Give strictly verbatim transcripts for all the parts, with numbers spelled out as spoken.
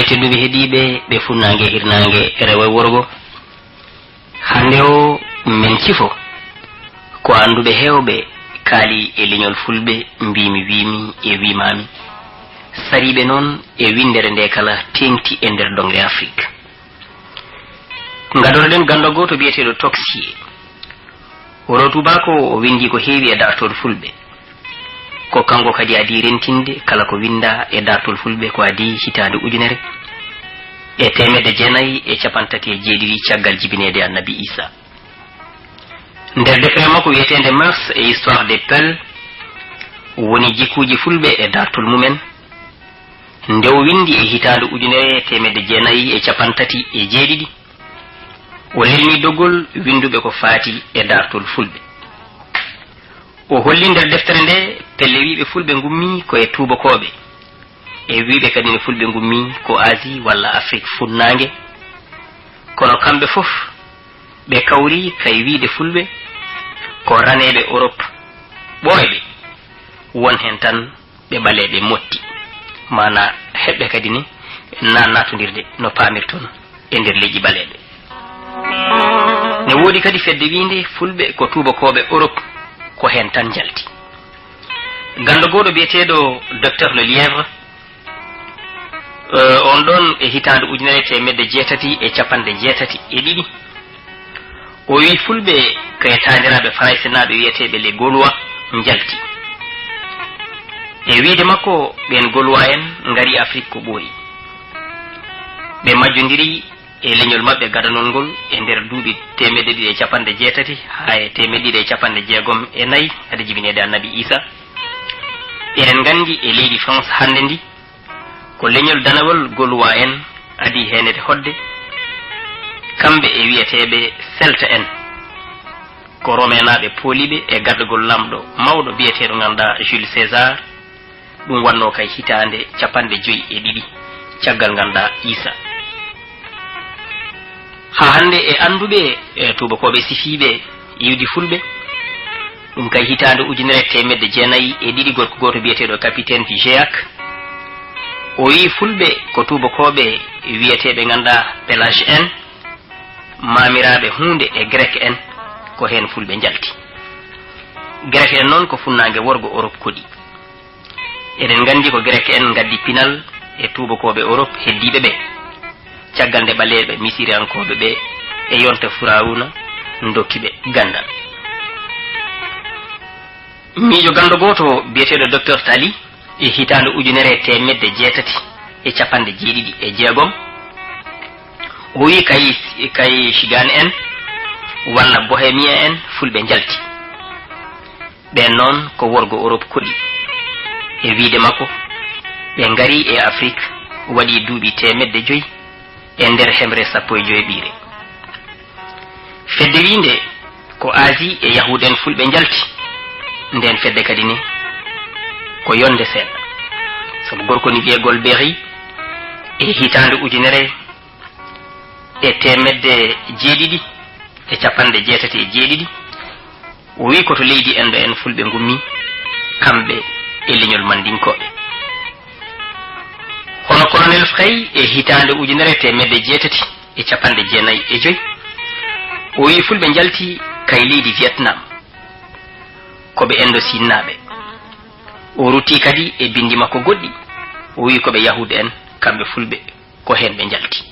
Tedduɓe heɗiiɓe ɓe funnaange e hirnaange, rewo e worgo, hannde o men cifo ko annduɓe heewɓe kaali e leñol Fulɓe, mbiimi wiimi e wiimaami, sariiɓe noon e winndere nde kala teeŋti e nder doŋre Afrik. Ngaddoto-ɗen ganndo gooto biyeteeɗo Toksiye. O ɗo tuubaako, o winndi ko heewi e daartol Fulɓe. Ko kanko kadi adii rentinde kala ko winndaa e daartol Fulɓe ko adii hitaande ujunere e teemedde jeenayi e cappanɗe tati e jeeɗiɗi caggal jibineede Annabi Iisaa. Nder deftere makko wiyeteende Mœurs et histoire des peuples, woni jikkuuji Fulɓe e daartol mumen, nde o winndi e hitaande ujunere e teemedde jeenayi e cappanɗe tati e jeeɗiɗi, o lelni doggol winnduɓe ko faati e daartol Fulɓe. O holli nder deftere nde pelle wiyɓe Fulɓe ngummii ko e tuubakooɓe, e wiyɓe kadi ne Fulɓe ngummii ko Asie walla Afrik funnaange. Kono kamɓe fof ɓe kawri kay wiyde Fulɓe ko raneeɓe Europe ɓooyɓe, won heen tan ɓe ɓaleeɓe moƴƴi, maanaa heɓɓe kadi ne na naatondirde no paamirton e nder leƴƴi ɓaleeɓe. Ne woodi kadi fedde wiinde Fulɓe ko tuubakooɓe Europe, ko heen tan njalti. Ganndo gooto biyeteeɗo Docteur Le Lièvre, eh, on ɗoon e hitaande ujunere e teemedde jeetati e cappanɗe jeetati e ɗiɗi, o wii Fulɓe ko e taaniraaɓe Faraysenaaɓe wiyeteeɓe les Gaulois njalti. E wiyde makko, ɓeen Gaulois en ngarii Afrik ko ɓooyi. Ɓe majjondiri e leñol maɓɓe gadanol ngol e nder duuɓi teemedde ɗiɗi e cappanɗe jeetati haa e teemedde ɗiɗi e cappanɗe jeegom e nayi hade jibineede Annabi Iisaa. Eɗen nganndi e leydi France hannde ndi, ko leñol danawol Gaulois en adii heenede hoɗde, kamɓe e wiyeteeɓe Celte en. Ko Romenaaɓe pooliiɓe e gardagol laamɗo mawɗo biyeteeɗo nganndaa Jules César, ɗum wannoo kay hitaande cappanɗe joy e ɗiɗi caggal nganndaa Iisaa. Haa hannde e annduɓe e tuubakooɓe sifiiɓe iwdi Fulɓe, ɗum kay hitaande ujunere teemedde jeenayi e ɗiɗi, gorko gooto biyeteeɗo Capitaine Figeac, o wii Fulɓe ko tuubakooɓe wiyeteeɓe nganndaa Pelage en, maamiraaɓe huunde e Grek en, ko heen Fulɓe njalti. Grek en noon ko funnaange worgo Europe koɗi. Eɗen nganndi ko Grek en ngaddi pinal e tuubakooɓe Europe heddiiɓe ɓe, caggal nde ɓaleeɓe Misiriyankooɓe ɓe e yonta Firawuna ndokki ɓe ganndal. Miijo ganndo gooto biyeteeɗo Docteur Tali e hitaande ujunere e teemedde jeetati e cappanɗe jeeɗiɗi e jeegom, o wii kay, kay Chigane en walla Bohemien en Fulɓe njalti. Ɓeen noon ko worgo Europe koɗi. E wiyde makko, ɓe ngarii e Afrik waɗii duuɓi teemedde joy e nder hemre sappo e joy ɓiire. Fedde wiinde ko Asie e Yahuud en Fulɓe njalti, ndeen fedde kadi ne ko yonde seeɗa. Sabu gorko ni wiyee Golbery e hitaande ujunere e teemedde jeeɗiɗi e cappanɗe jeetati e jeeɗiɗi, o wii ko to leydi Endo en Fulɓe ngummi, kamɓe e leñol Mandinkooɓe. Hono Colonel Frey e hitaande ujunere e teemedde jeetati e cappanɗe jeenayi e joy, o wii Fulɓe njalti kay leydi Vietnam, ko ɓe Endo Siinnaaɓe. O rutti kadi e binndi makko goɗɗi, o wii ko ɓe Yahuud en, kamɓe Fulɓe, ko heen ɓe njalti.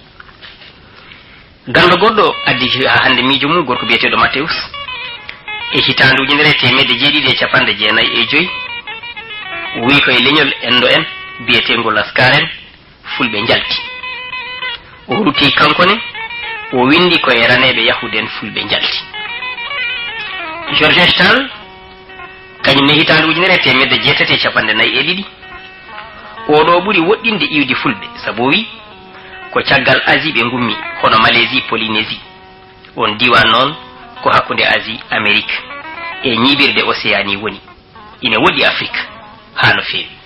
Ganndo goɗɗo addi haa hannde miijo mum, gorko biyeteeɗo Mateus, e hitaande ujunere e teemedde jeeɗiɗi e cappanɗe jeenayi e joy, o wii ko e leñol Endo en biyeteengol Laskar en Fulɓe njalti. O rutti kanko ne, o winndi ko e raneeɓe Yahuud en Fulɓe njalti. Georges Stahl, kañum ne hitaande ujunere e teemedde jeetati e cappanɗe nayi e ɗiɗi, oɗo ɓuri woɗɗinde iwdi Fulɓe, sabu o wii ko caggal Asie ɓe ngummi, hono Malaisie, Polynésie. On diiwaan noon ko hakkunde Asie, Amérique e ñiiɓirde Océanie woni. Ine woɗɗi Afrik haa no feewi.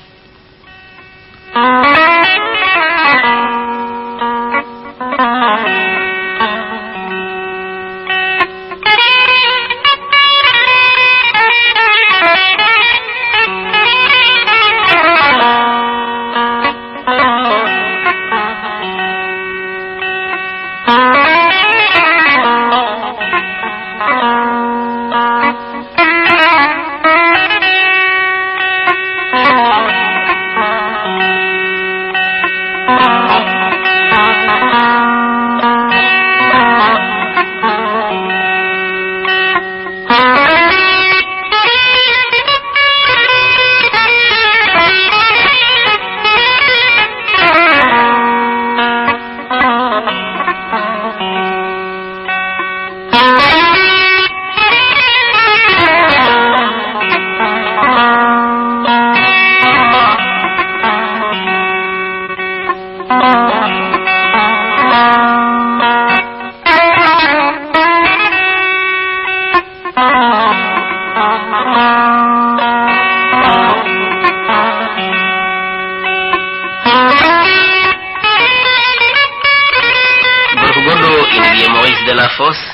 Ina wiyee Maurice Delafosse,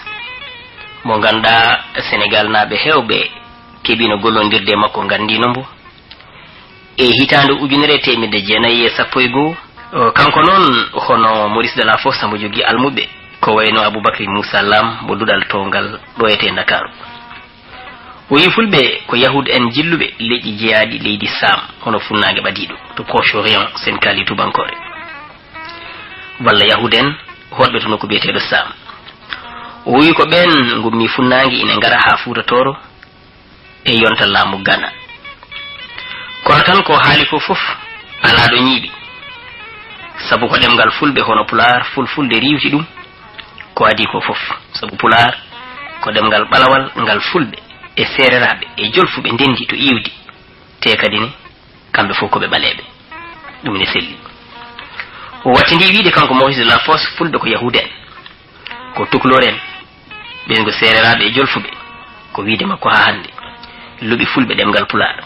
mo ngannduɗaa Senegaalnaaɓe heewɓe keɓiino gollondirde e makko, nganndiino mbo e hitaande ujunere e teemedde jeenayi e sappo e goo. O, kanko noon, hono Maurice Delafosse, omo jogii almuɓɓe, ko wayno Aboubacry Moussa Lam mo duɗal toowngal ɗo etee Ndakaaru. O wii Fulɓe ko Yahuud en jilluɓe leƴƴi jeyaaɗi leydi Saam, hono Funnaange Ɓadiiɗo, to Proche-Orient, Sen Kaali tubankoore, walla Yahuud en hoɗɓe to nokku biyeteeɗo Saam. O wii ko ɓeen ngummi Funnaange ina ngara haa Fuuta Tooro e yonta laamu Gana. Kono tan ko haali ko fof alaa ɗo ñiiɓi, sabu ko ɗemngal Fulɓe hono Pulaar, Fulfulde riiwti ɗum, ko adii ko fof, sabu Pulaar ko ɗemngal ɓalawal ngal Fulɓe e Seereraaɓe e Jolfuɓe ndenndi to iwdi, te kadi ne, kamɓe fof ko ɓe ɓaleeɓe. Ɗum ne selli. O wattindii wiide, kanko Maurice Delafosse, Fulɓe ko Yahuud en, ko Tukuloor en, ɓeen ko Seereraaɓe e Jolfuɓe, ko wiide makko haa hannde, luɓi Fulɓe ɗemngal Pulaar.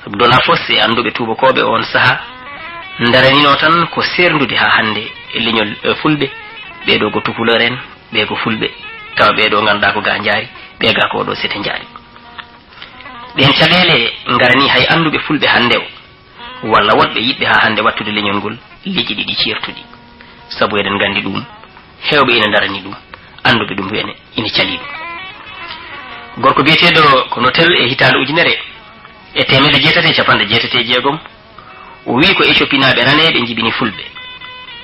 Sabu Delafosse e annduɓe tuubakooɓe oon sahaa ndaranino tan ko seerndude haa hannde e leñol, e Fulɓe, ɓee ɗoo ko Tukuloor en, ɓee ko Fulɓe, tawa ɓee ɗoo ngannduɗaa ko ga njaari, ɓee ga ko ɗoo sete njaari. Ɗeen caɗeele ngarani hay annduɓe Fulɓe hannde o, walla woɗɓe yiɗɓe haa hannde wattude leñol ngol, leƴƴi ɗiɗi ceertuɗi. Sabu eɗen nganndi ɗum, heewɓe ina ndarani ɗum, annduɓe ɗum ene, ina calii ɗum. Gorko biyeteeɗo ko Notel e hitaande ujunere e teemedde jeetati e capanɗe jeetati e jeegom, o wii ko Etiopinaaɓe raneeɓe njibini Fulɓe.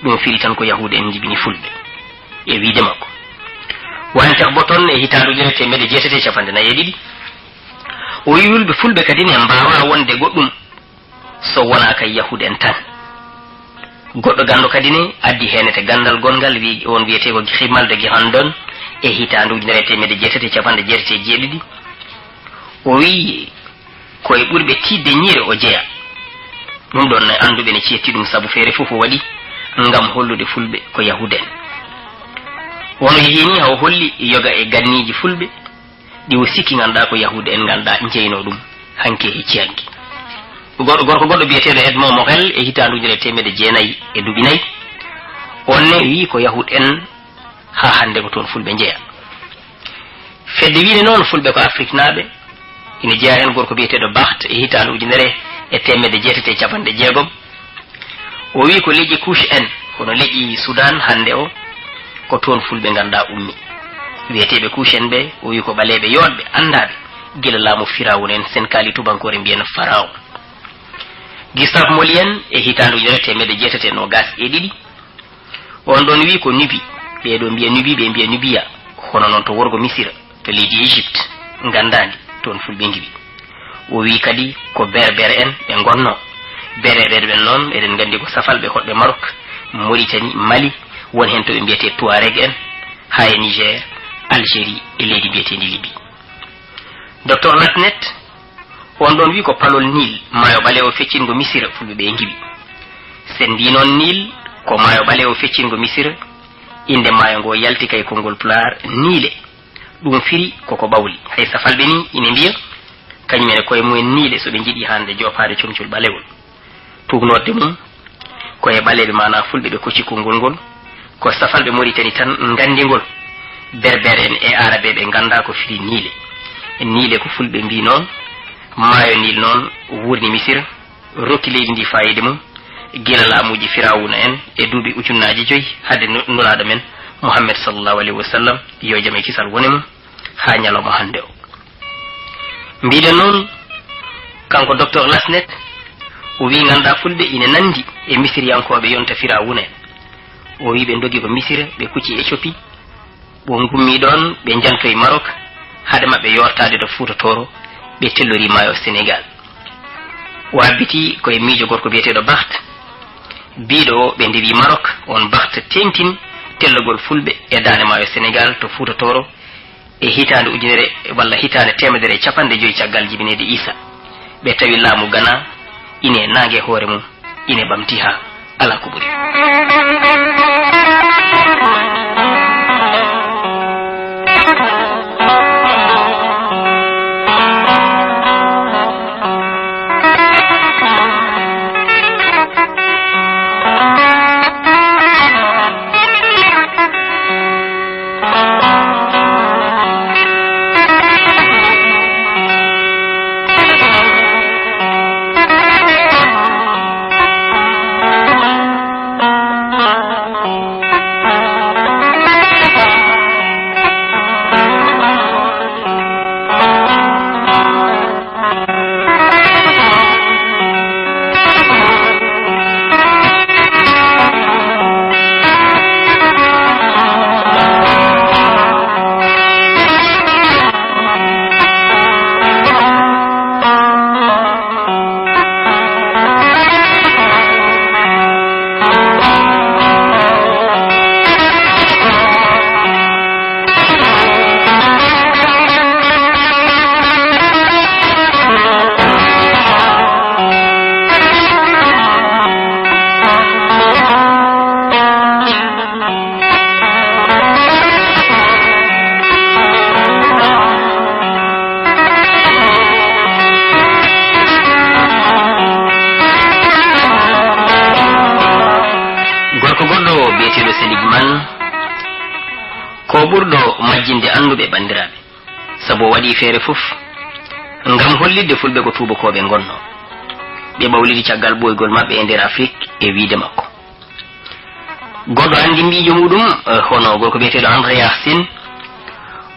Ɗum firi tan ko Yahuud en njibini Fulɓe, e wiide makko. Wani Cakbo toon e hitaande ujunere teemedde jeetati e capanɗe nayi e ɗiɗi, o wii Fulɓe, Fulɓe kadi ne mbaawaa wonde goɗɗum so wonaa kay Yahuud en tan. Goɗɗo ganndo kadi ne addi heen ete ganndal gonngal, wi-, on wiyetee ko Grimal de Guérandon e hitaande ujunere e teemedde jeetati e capanɗe jeetati e jeeɗiɗi. O wii ko e ɓurɓe tiiɗde ñiire o jeyaa. Ɗum ɗoon ne annduɓe ne ceetti ɗum sabu feere fof o waɗi ngam hollude Fulɓe ko Yahuud en. Wano yehii ni, haw holli yoga e ganniiji Fulɓe ɗi o sikki ngannduɗaa ko Yahuud en ngannduɗaa njeynoo ɗum hanki e ciyanki. Goɗɗo, gorko goɗɗo biyeteeɗo Edmond Morel e hitaande ujunere e teemedde jeenayi e duuɓi nayi, on ne wii ko Yahuud en haa hannde ko toon Fulɓe njeyaa. Fedde wiide noon Fulɓe ko Afriknaaɓe, ina jeyaa heen gorko biyeteeɗo Barth e hitaande ujunere e teemedde jeetati e capanɗe jeegom. O wii ko leƴƴi Kuush en, kono leƴƴi Sudan hannde o, ko toon Fulɓe ngannduɗaa ummi. Wiyeteeɓe Kuush en ɓe, o wii ko ɓaleeɓe yooɗɓe, anndaaɓe, gila laamu Firawuna en, Sen Kaali tubankoore mbiyen Faraon. Gustave Molly en e hitaande ujunere teemedde jeetati e noogaas e ɗiɗi, on ɗoon wii ko Nubi, ɓee ɗoo mbiya Nubi, ɓee mbiya Nubiya, hono noon to worgo Misira, to leydi Égypte, nganndaandi, toon Fulɓe ngiwi. O wii kadi ko Berbere en ɓe ngonnoo. Berbere ɓen noon, eɗen nganndi ko safalɓe hoɗɓe Maroc, Mauritanie, Mali, won heen to ɓe mbiyetee Touareg en, haa e Niger, Algérie e leydi mbiyeteendi Libye. Docteur Lasnet, on ɗoon wii ko palol Nil, maayo ɓaleewo feccingo Misira, Fulɓe ɓe ngiwi. Sen mbii noon Nil ko maayo ɓaleewo feccingo Misira, innde maayo ngo yalti kay konngol Pulaar Niile. Ɗum firi koko ɓawli. Hay safalɓe ni ina mbiya, kañum en e koye mumen Niile so ɓe njiɗi hannde joopaade comcol ɓalewol. Tuugnoorde mum ko e ɓaleeɓe, maanaa Fulɓe, ɓe kocci konngol ngol. Ko safalɓe Moritani tan nganndi ngol. Berbere en e Aarabeeɓe nganndaa ko firi Niile. Niile ko Fulɓe mbii noon. Maayo Niil noon wuurni Misira, rokki leydi ndi faayiida mum, gila laamuuji Firawuna en e duuɓi ujunnaaji joyi hade nu-, Nulaaɗo men Muhammed sallallahu alayhi wa sallam, yo jam e kisal wone mum, haa ñalawma hannde o. Mbiɗen noon, kanko Docteur Lasnet, o wii, nganndaa Fulɓe ina nanndi e Misiriyankooɓe yonta Firawuna en. O wii, ɓe ndogi ko Misira, ɓe kucci Éthiopie, ɓe ngummi ɗoon, ɓe njantoyi Maroc, hade maɓɓe yoortaade to Fuuta Tooro, ɓe tellori maayo Sénégal. O habbitii ko e miijo gorko biyeteeɗo Barth, biiɗo o, ɓe ndewi Maroc, on Barth teeŋtin tellogol Fulɓe e daande maayo Sénégal to Fuuta Tooro, e hitaande ujunere walla hitaande teemedere e capanɗe joyi caggal jibineede Iisa, ɓe tawi laamu Gana ine naange hoore mum, ine ɓamti haa alaa ko ɓuri. Ko ɓurɗo majjinde annduɓe, banndiraaɓe, sabu o waɗii feere fof ngam hollitde Fulɓe ko tuubakooɓe ngonnoo. Ɓe ɓawliti caggal ɓooygol maɓɓe e nder Afrik e wiyde makko. Goɗɗo anndi miijo muɗum, eh, hono gorko biyeteeɗo Andreas Sinn,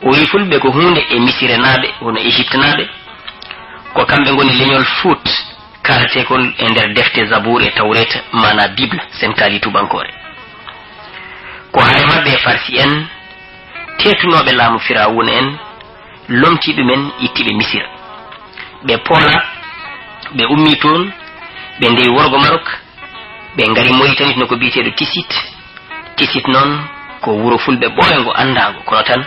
o wiyi Fulɓe ko huunde e Misirenaaɓe, hono Ejiptenaaɓe, ko kamɓe ngoni leñol Fuut, kaalateekol e nder defte Zabuur e Tawreeta, maanaa Bible, sen kaali tuubankoore. Ko hare maɓɓe e Farsi en, teetunooɓe laamu Firawuna en, lomtii ɗumen, itti ɓe Misira. Ɓe Poola, ɓe ummii toon, ɓe ndewi worgo Marok, ɓe ngari Moritani no ko biyeteeɗo Tisit. Tisit noon ko wuro Fulɓe ɓooyngo anndaango, kono tan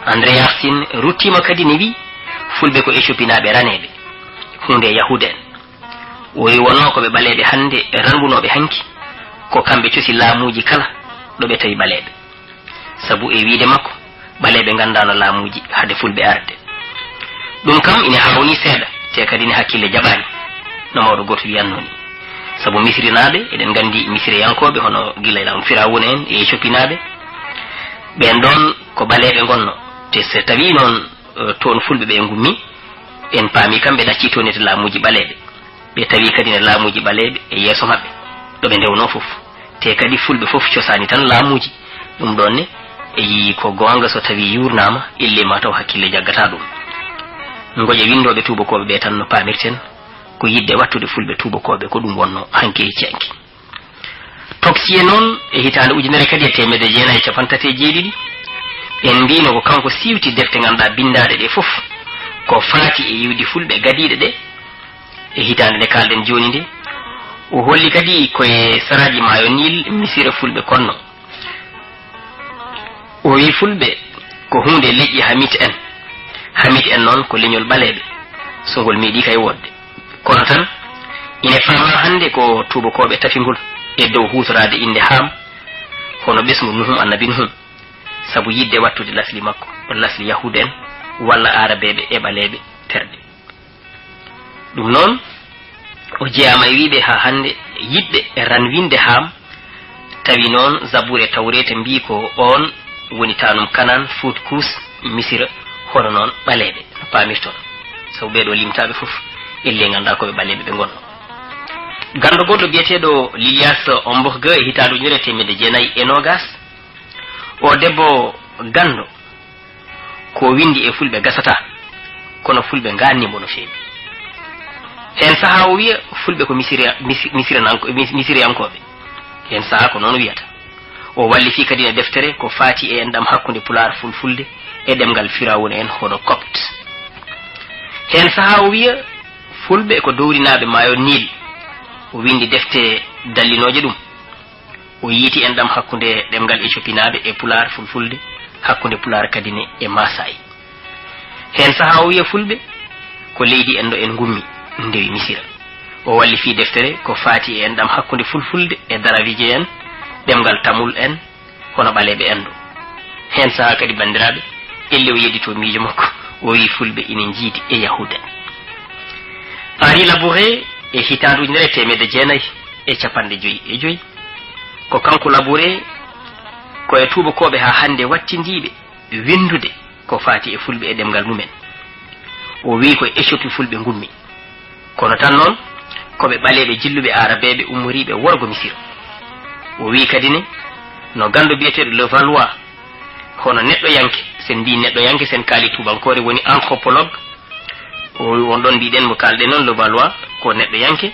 Andreas Sinn ruttiima kadi ne wiyi Fulɓe ko Ecopinaaɓe raneeɓe, huunde e Yahuuda en. O wiyi wonnoo ko ɓe ɓaleeɓe hannde ranwunooɓe hanki, ko kamɓe cosi laamuuji kala ɗo ɓe tawi ɓaleeɓe. Sabu e wiyde makko, ɓaleeɓe nganndaano laamuuji hade Fulɓe arde. Ɗum kam ine haawnii seeɗa, te kadi ne hakkille jaɓaani, no mawɗo gooto wiyatnoo ni. Sabu Misirinaaɓe, eɗen nganndi Misiriyankooɓe hono gila e laamu Firawuna en e Ecopinaaɓe, ɓeen ɗoon ko ɓaleeɓe ngonnoo. Te so tawii noon, eh, toon Fulɓe ɓe ngummi, en paami kamɓe ɗaccii toon e laamuuji ɓaleeɓe. Ɓe tawi kadi ne laamuuji ɓaleeɓe e yeeso maɓɓe, ɗo ɓe ndewnoo fof. Te kadi Fulɓe fof cosaani tan laamuuji. Ɗum ɗoon ne, e yii ko goonga, so tawii yuurnaama, ellee ma taw hakkille jaggataa ɗum. Ngoƴa winndooɓe tuubakooɓe ɓe tan no paamirten, ko yiɗde waɗtude Fulɓe tuubakooɓe ko ɗum wonnoo hanki e ciyanki. Toksiye noon, e hitaande ujunere kadi e teemedde jeenayi e cappanɗe tati e jeeɗiɗi, en mbiino ko kanko siwti defte ngannduɗaa binndaaɗe ɗe fof ko faati e iwdi Fulɓe gadiiɗe ɗe, e hitaande nde kaalɗen jooni nde. O holli kadi ko e saraaji maayo Niil Misira Fulɓe konno. O wiyi Fulɓe ko huunde leƴƴi Hamit en. Hamit en noon ko leñol ɓaleeɓe, so ngol meeɗii kay woodde. Kono tan, ine faamaa hannde ko tuubakooɓe tafi ngol e dow huutoraade innde Haam, hono ɓesngu Nuhum, annabi Nuhum, sabu yiɗde waɗtude lasli makko, ɗo lasli Yahuud en walla Aarabeeɓe e ɓaleeɓe terɗe. Ɗum noon, o jeyaama e wiyɓe haa hannde yiɗɓe e ranwinde Haam, tawi noon Zabuur e Tawreeta mbii ko oon woni taanum Kanaan, Fuut, Kuus, Misira, hono noon ɓaleeɓe no paamirton. Sabu ɓee ɗoo limtaaɓe fof, ellee nganndaa ko ɓe ɓaleeɓe ɓe ngonnoo. Ganndo goɗɗo biyeteeɗo Lilias Ombourg e hitaande ujunere e teemedde jeenayi e noogaas, o debbo ganndo ko winndi e Fulɓe gasataa, kono Fulɓe ngaanni mbo no feewi. Heen sahaa o wiya Fulɓe ko Misiri-, Misi-, Misirananko-, Mis-, Misiriyankooɓe. Heen sahaa ko noon wiyata. O wallifii kadi e deftere ko faati e enɗam hakkunde Pulaar, Fulfulde e ɗemngal Firawuna en hono Copt. Heen sahaa o wiya Fulɓe ko dowrinaaɓe maayo Niil. O winndi defte dallinooje ɗum. O yiyti enɗam hakkunde ɗemngal Ecopinaaɓe e Pulaar, Fulfulde, hakkunde Pulaar kadi ne e Maasaay. Heen sahaa o wiya Fulɓe ko leydi en ɗo en ngummi, ndewi Misira. O wallifii deftere ko faati e enɗam hakkunde Fulfulde e Daraviije en, ɗemngal Tamul en, hono ɓaleeɓe en ɗo. Heen sahaa kadi, banndiraaɓe, ellee o yedditoo miijo makko, o wiyi Fulɓe ine njiidi e Yahuuda. Henri Labouré e hitaande ujunere e teemedde jeenayi e cappanɗe joyi e joyi, ko kanko Labouré, ko e tuubakooɓe haa hannde wattindiiɓe winndude ko faati e Fulɓe e ɗemngal mumen. O wiyi ko e Eciopi Fulɓe ngummi. Kono tan noon, ko ɓe ɓaleeɓe jilluɓe Aarabeeɓe ummoriiɓe worgo Misira. O wiyi kadi ne, no ganndo biyeteeɗo Levallois, hono neɗɗoyanke, sen mbii neɗɗoyanke, sen kaali tuubankoore, woni anthropologue, o, on ɗon mbiɗen mo kaalɗen noon, Levallois, ko neɗɗoyanke.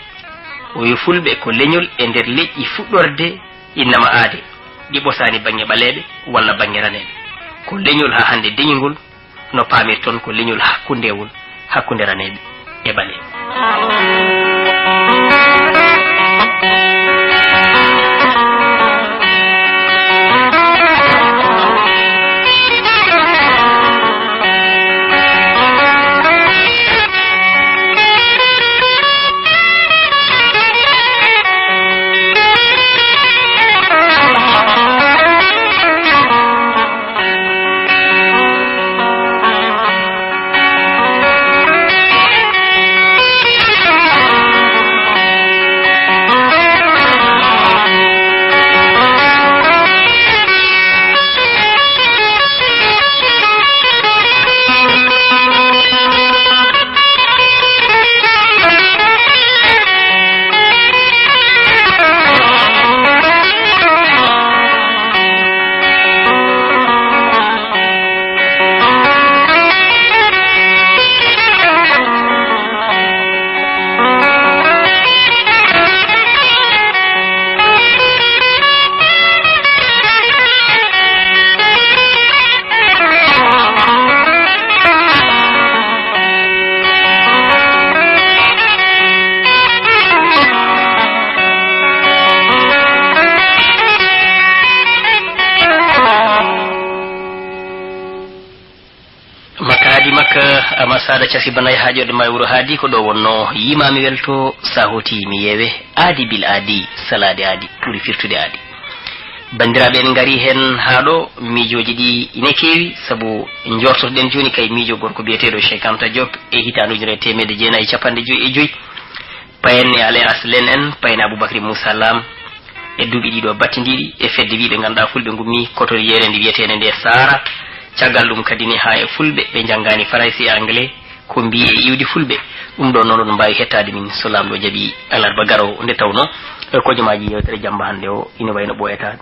O wiyi Fulɓe ko leñol e nder leƴƴi fuɗɗorde innama aade, ɗi ɓosaani baŋŋe ɓaleeɓe walla baŋŋe raneeɓe. Ko leñol haa hannde deñingol, no paamirton ko leñol hakkundeewol hakkunde raneeɓe e ɓaleeɓe. Eh, Ama Saada Casi Banay haa ƴoƴde ma e wuro Haadi, ko ɗo wonno yimami welto, sa hooti mi yeewe, aadi bil aadi, salaade aadi, ɓuri firtude aadi. Banndiraaɓe, en ngari heen haa ɗo, miijooji ɗi ine keewi, sabu njortotoɗen jooni kay miijo gorko biyeteeɗo Cheikh Anta Diop e hitaande ujunere e teemedde jeenayi e capanɗe joyi e joyi. Payen e Alain Aslen en, payen Aboubacry Moussa Lam, e duuɓi ɗiɗo battindiiɗi e fedde wiyɓe ngannduɗaa fulɓe ngummi kotol yeereende wiyeteende nde Sahara. Caggal ɗum kadi ne haa e fulɓe ɓe njanngaani farayse e anglais, ko mbiyi e iwdi fulɓe. Ɗum ɗo noon oɗon mbaawi hettaade min so Laamɗo jaɓi alarba garowo. Nde tawnoo, e kojomaaji yeewtere jamba hannde o ina wayno ɓooyataa.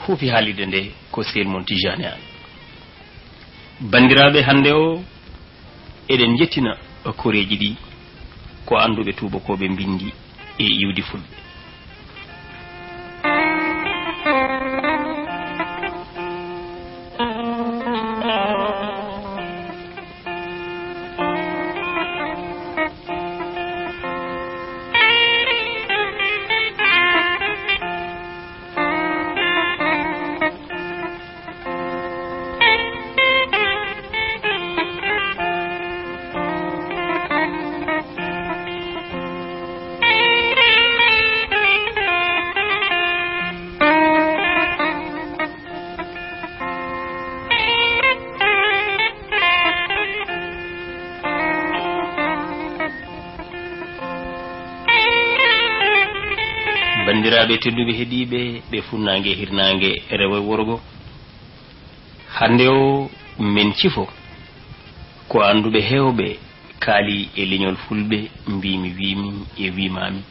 Huufi haalirde nde ko Seydi Mon Tijani Anne. Banndiraaɓe, hannde o eɗen njettina koreeji ɗi ko annduɓe tuubakooɓe mbinndi e iwdi fulɓe. Banndiraaɓe tedduɓe heɗiiɓe ɓe funnaange e hirnaange, rewo e worgo, hannde o min cifo ko annduɓe heewɓe kaali e leñol fulɓe, mbiimi wiimi e wiimaami.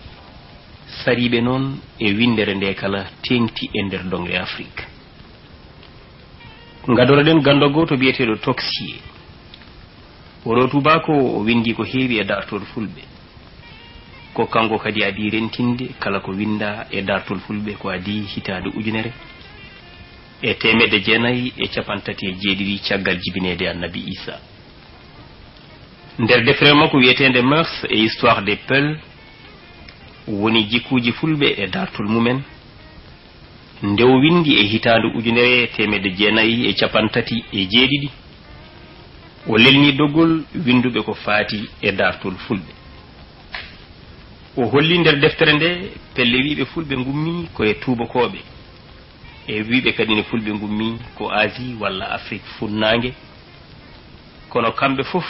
Sariiɓe noon e winndere nde kala teeŋti e nder doŋle Afrik. Ngadoroɗen ganndo gooto biyeteeɗo Toksiye. Oɗo tuubaako o winndi ko heewi e daartol fulɓe. Ko kanko kadi adii rentinde kala ko winndaa e daartol fulɓe ko adii hitaande ujunere e teemedde jeenayi e cappanɗe tati e jeeɗiɗi caggal jibineede Annabi Iisaa. Nder deftere makko wiyeteende Mœurs et histoire des Peuls, woni jikkuuji fulɓe e daartol mumen, nde o winndi e hitaande ujunere e teemedde jeenayi e cappanɗe tati e jeeɗiɗi, o lelni doggol winnduɓe ko faati e daartol fulɓe. O holli nder deftere nde pelle wiyɓe fulɓe ngummi ko e tuubakooɓe, e wiyɓe kadi ne fulɓe ngummi ko Asie walla Afrik funnaange, kono kamɓe fof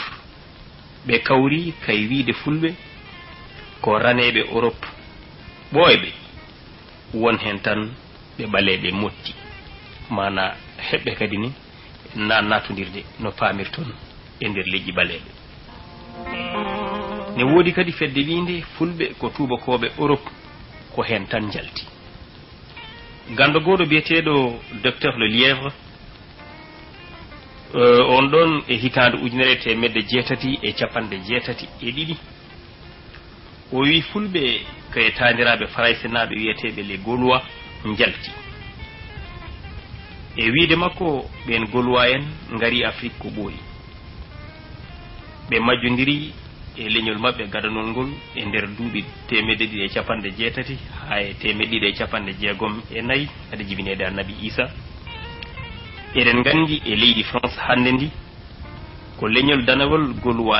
ɓe kawri kay wiyde fulɓe ko raneeɓe Europe ɓooyɓe, won heen tan ɓe ɓaleeɓe motti, maanaa heɓɓe kadi ne na natondirde no paamirton e nder leƴƴi ɓaleeɓe. Ne woodi kadi fedde wiynde fulɓe ko tuubakooɓe Europe, ko heen tan njalti. Ganndo gooto biyeteeɗo Docteur Le Lièvre, eh, on ɗoon e hitaande ujunere e teemedde jeetati e cappanɗe jeetati e ɗiɗi, o wii fulɓe ko e taaniraaɓe faraysenaaɓe wiyeteeɓe les Gaulois njalti. E wiyde makko, ɓeen Gaulois en ngarii Afrik ko ɓooyi. Ɓe majjondiri e leñol maɓɓe gadanol ngol e nder duuɓi teemedde ɗiɗi e cappanɗe jeetati haa e teemedde ɗiɗi e cappanɗe jeegom e nayi hade jibineede Annabi Iisaa. Eɗen nganndi e leydi France hannde ndi, ko leñol danewol Gaulois